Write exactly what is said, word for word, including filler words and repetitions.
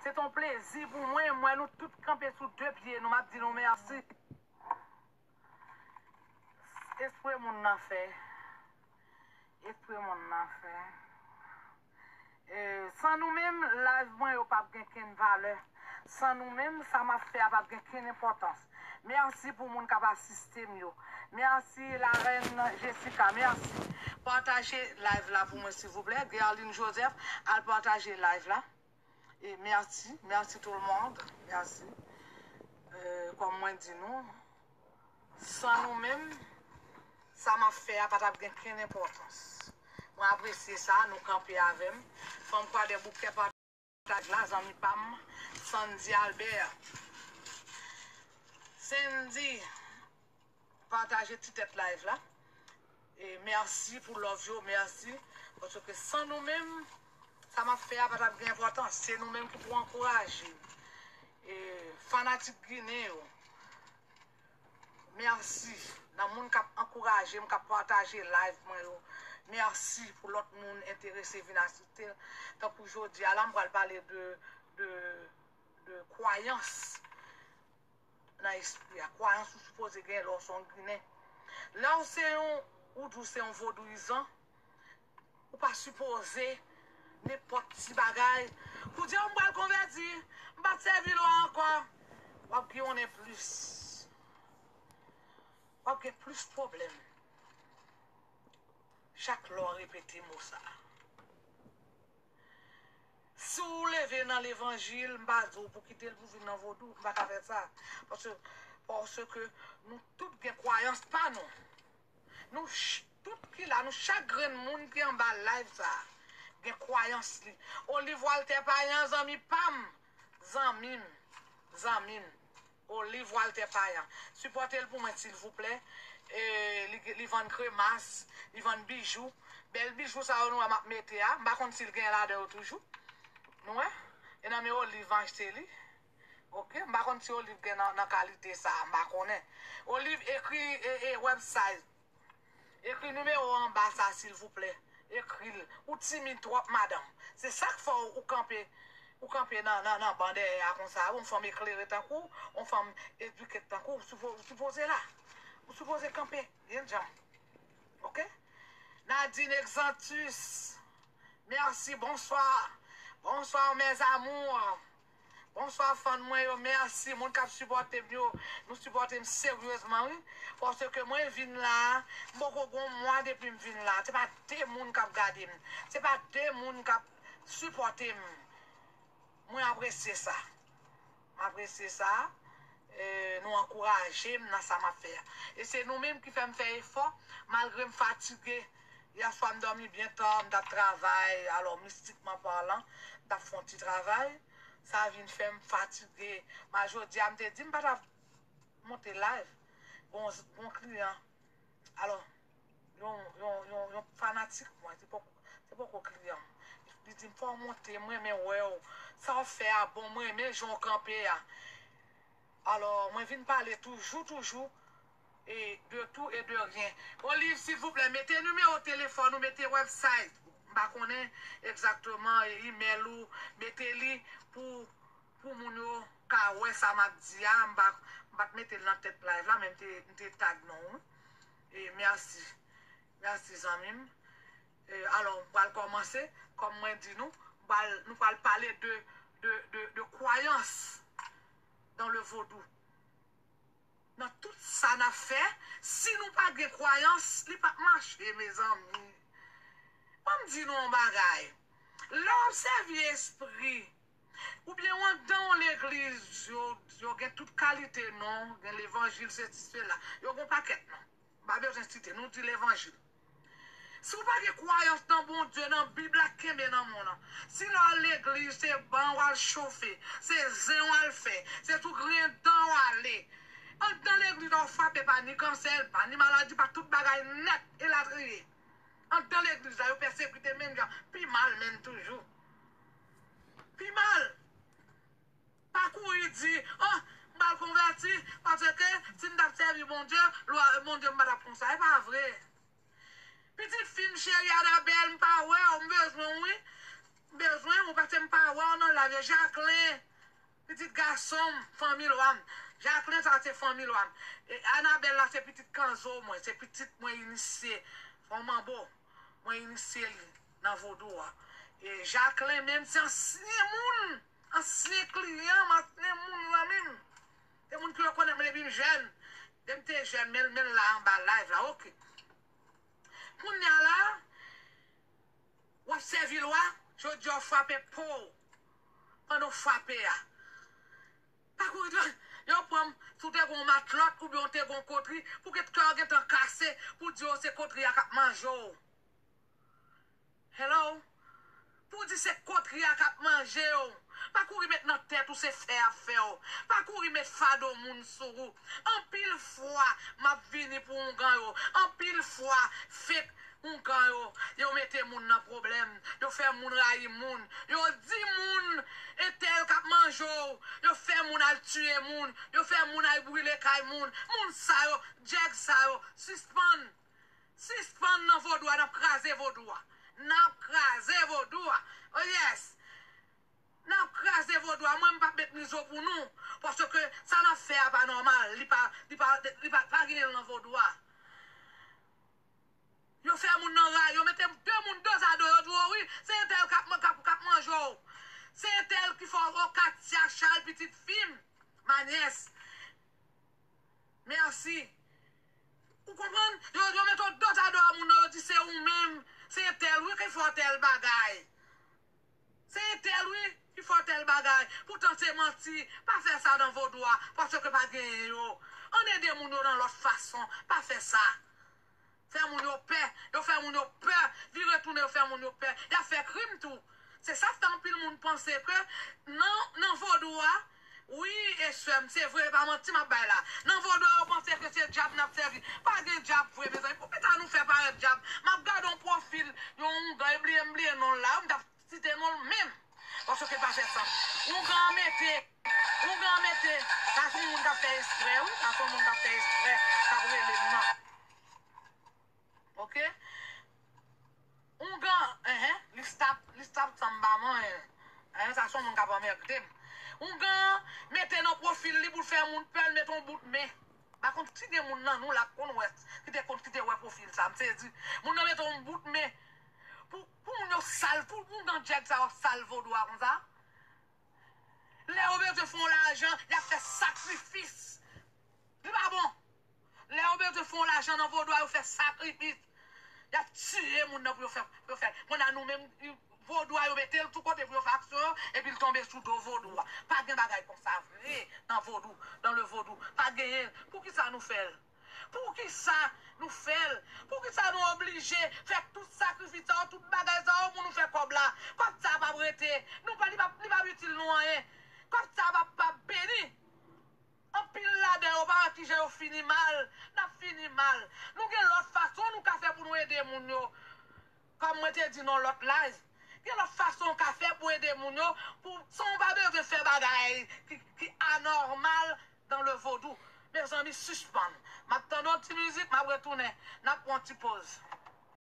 Se t on plezi pou mwen. M wè nou tout kanpe sou de pye nou. M ap di nou mèsi. Espre moun nan fè. Espre moun nan fè. E, san nou menm, live mwen yo p ap gen kenn valè. San nou menm, sa m ap fè a p ap gen kenn enpòtans. Mèsi pou moun k ap asiste m yo. Mèsi, Larèn Jessica. Mèsi. Pataje live la pou mwen, silvouplè. Gerline Joseph, al pataje live la. E mèsi, mèsi tout le monde, mèsi. E, kòm mwen di nou, san nou menm, sa m ap fè a pa t ap gen kenn enpòtans. Mwen apresye sa, nou kanpe avè m. Fanm Kwadèboukè, pataj la, zanmi pa m, Sandy Albert. Sandy, pataje ti tèt live la. E mèsi pou love yo, mèsi. Paske san nou menm, sa m ap fè a pa t ap gen enpòtans. Se nou menm ki pou ankouraje. E fanatik Ginen yo, mèsi. Nan moun k ap ankouraje m, k ap pataje live mwen yo, mèsi. Pou lòt moun enterese vin asiste l. Tankou jodi a la, m pral pale de, de, de kwayans nan espri a. Kwayans ou sipoze gen lè w se yon Ginen. Lè w se yon, ou di w se yon vodouyizan, ou pa sipoze nenpòt ti bagay. Ou di, "Oh, m pral konvèti, m p ap sèvi lwa ankò." W ap gen yon plis. W ap gen plis pwoblèm. Chak lè w repete mo sa a. Si w leve nan levanjil, m pa di w pou kite l pou vin nan vodou, m pa ka fè sa. Paske, paske nou tout gen kwayans pa nou. Nou ch-, tout ki la, nou chak grenn moun ki anba live sa a, gen kwayans li. Olive Walter Payan, zanmi pa m, zanmi m, zanmi m. Olive Walter Payan. Sipòte l pou mwen, silvouplè. E, li, li vann kremas, li vann bijou. Bèl bijou sa yo nou wè m ap mete a. M pa konn si l gen ladan yo toujou. Nou wè? E nan men Olive m achte li. Oke? M pa konn si Olive gen nan, nan kalite sa a. M pa konnen. Olive, ekri, e, e, website. Ekri nimewo anba sa, silvouplè. Ekri l. Ou timid twòp, madanm. Se sa k fè w, ou kanpe, ou kanpe nan, nan, nan ban dèyè a konsa. Yon fanm eklere tankou w, yon fanm edike tankou w, ou sipo-, ou sipoze la. Ou sipoze kanpe. Byen djanm. Oke? Nadine Exantus. Mèsi, bonswa. Bonswa, mes amours. Bonswa, fan mwen yo, mèsi. Moun k ap sipòte m yo, nou sipòte m seryezman, wi. Paske mwen vin la, m poko gon mwa depi m vin la. Se pa de moun k ap gade m. Se pa de moun k ap sipòte m. Mwen apresye sa. M apresye sa. E, nou ankouraje m nan sa m ap fè a. E se nou menm ki fè m fè efò, malgre m fatige. Yèswa m dòmi byen ta, m t ap travay, alò mistikman palan, m t ap fè yon ti travay. Sa vin fè m fatige. Men jodi a, m te di m pa t ap monte live. Gon, gon kliyan. Alò, yon, yon, yon, yon fanatik mwen, se poko, se poko kliyan m. Li di m, "Fò w monte, m renmen wè w. Sa w fè a bon, m renmen jan w kanpe a." Alò, mwen vin pale toujou, toujou, e de tout e de rien. Olive, silvouplè, mete nimewo telefòn ou, mete website. M pa konnen egzakteman, e, email ou, mete li pou, pou moun yo ka wè sa m ap di a. M pa, m pa t mete l nan tèt live la, men m te, m te tag non w. E mèsi. Mèsi, zanmi m. E, alò, m pral kòmanse. Kòm mwen di nou, m pral, nou pral pale de, de, de, de kwayans dans le vodou. Nan tout sa n ap fè, si nou pa gen kwayans, li p ap mache, mezanmi. Ban m di nou yon bagay. Lè w ap sèvi espri, oubyen w anndan yon legliz, yo, yo gen tout kalite non, gen levanjil, sesi, sela. Yo gen yon pakèt non. M pa bezwen site, nou di levanjil. Si w pa gen kwayans nan Bondye, nan Bib la, kenbe nan men w nan. Si lè w al legliz, se ban w al chofe, se zen w al fè, se sou griyen dan w ale. Anndan legliz la, w frape pa ni kansè, pa ni maladi, pa tout bagay nèt, elatriye. Anndan legliz la, yo pèsekite menm jan, pi mal menm toujou. Pi mal. Pa kouri di, "Oh, m pral konvèti, paske si m t ap sèvi Bondye, lwa, Bondye m pa t ap konsa." E pa vre. Pitit fi m cheri Anabèl, m pa wè w, m bezwen w wi. M bezwen w, paske m pa wè w nan Jacquelin, pitit gason m, fanmi lwa m. Jacquelin sa se fanmi lwa m. E Anabèl la se pitit kanzo mwen, se pitit mwen inisye. Fon manbo, mwen inisye li nan vodou a. E Jacquelin menm se ansyen moun, ansyen kliyan m, ansyen moun zanmi m. Se moun ki rekonèt mwen depi m jèn. Depi m te jèn, men, men l la anba live la, oke. Kounye a la, w ap sèvi lwa, jodi a w frape po w pandan w frape a. Pa kouri dwat, yo pran m, si w te gon matlòt oubyen w te gon kotri, pou ke kè w gentan kase, pou di w se kotri a k ap manje w. Hello? Pou di se kotri a k ap manje w. Pa kouri met nan tèt ou se fè y ap fè w. Pa kouri met fado moun sou ou. Anpil fwa, m ap vini pou oungan yo. Anpil fwa, fake oungan yo. Yo mete moun nan pwoblèm. Yo fè moun rayi moun. Yo di moun entèl k ap manje w. Yo fè moun al tiye moun. Yo fè moun al brile kay moun. Moun sa yo, djèg sa yo, sispann. Sispann nan vodou a, n ap kraze vodou a. N ap kraze vodou a. Oh yes! N ap kraze vodou a. Mwen, m p ap met mizo pou nou. Paske sa n ap fè a pa nòmal. Li pa, li pa, li pa, pa genyen l nan vodou a. Yo fè moun nan ray, yo mete de moun dozado, yo di w, wi, se entèl k ap, k ap, k ap manje w. Se entèl ki fè w, o Katia Charles, pitit fi m, ma nièce. Mèsi. Ou konprann? Yo, yo mete w dozado a moun nan, yo di se ou menm, se entèl, wi, ki fè w tèl bagay. Se entèl, wi, ki fè w tèl bagay. Poutan se manti. Pa fè sa nan vodou a, paske pa genyen yo. Ann ede moun yo nan lòt fason. Pa fè sa. Fè moun yo pè. Yo fè moun yo pè. Vire tounen, yo fè moun yo pè. Y ap fè krim tou. Se sa k fè anpil moun panse ke nan, nan vodou a, wi, e sè m, se vre, e pa manti m ap bay la. Nan vodou a, yo panse ke se dyab n ap sèvi. Pa gen dyab vre, mezanmi. Poukisa nou fè parèt dyab? M ap gade yon pwofil, yon oungan, e bliye m bliye non l la, m t ap site non l menm. Paske pa fè sa. Oungan mete, oungan mete, sa se yon moun k ap fè eksprè, wi, sa se yon moun k ap fè eksprè, k ap rele m nan. Oke? Oungan, enhen, li stop, li stop sanba mwen. Enhen, sa se yon moun k ap anmède m. Oungan mete nan pwofil li pou l fè moun pè, l mete yon bout men. Pa konn si gen moun nan nou la k konn wè, ki te konn, ki te wè pwofil sa, m sezi. Moun nan mete yon bout men. Pou, pou moun yo sal, pou oungan djèg sa yo sal vodou a konsa. Lè yo bezwen fè yon lajan, y ap fè sakrifis. Li pa bon. Lè yo bezwen fè yon lajan nan vodou a, yo fè sakrifis. Y ap tiye moun nan pou yo fè, pou yo fè. Kounye a nou menm, vodou a, yo mete l sou kote pou yo fè aksyon yo, epi l tonbe sou do vodou a. Pa gen bagay konsa vre nan vodou, dans le vodou. Pa genyen l. Poukisa nou fè l? Poukisa nou fè l? Poukisa nou oblije fè tout sakrifis sa yo, tout bagay sa yo pou nou fè kòb la? Kòb sa p ap rete. Nou pa, li p ap, li p ap itil nou anyen. Kòb sa p ap, p ap beni. Anpil ladan yo pa wè kijan yo fini mal. N ap fini mal. Nou gen lòt fason nou ka fè pou nou ede moun yo. Kòm mwen te di nan lòt live, gen lòt fason w ka fè pou ede moun yo, pou, san w pa bezwen fè bagay ki, ki anòmal dans le vodou. Mezanmi, sispann. M ap tande yon ti mizik, m ap retounen. N ap pran yon ti poz.